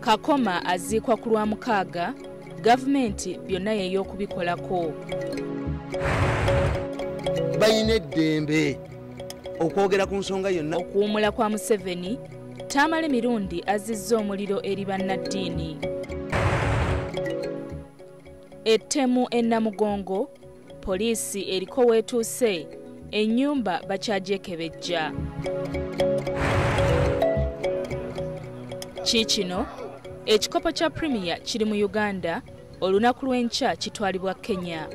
Kakoma aziikwa ku Lwamukaaga, gavumenti byonna yeey'okubikolako. Balina eddembe okwogera ku nsonga yonna. Okuwummula kwa Museveni, Tamale Mirundi azizza omuliro eri bannaddiini. Ettemu e Namugongo, poliisi eriko weetuuse, ennyumba bakyagyekebejja. Kiikino, ekikopo kya Premier kiri mu Uganda, olunaku lw'enkya kitwalibwa Kenya.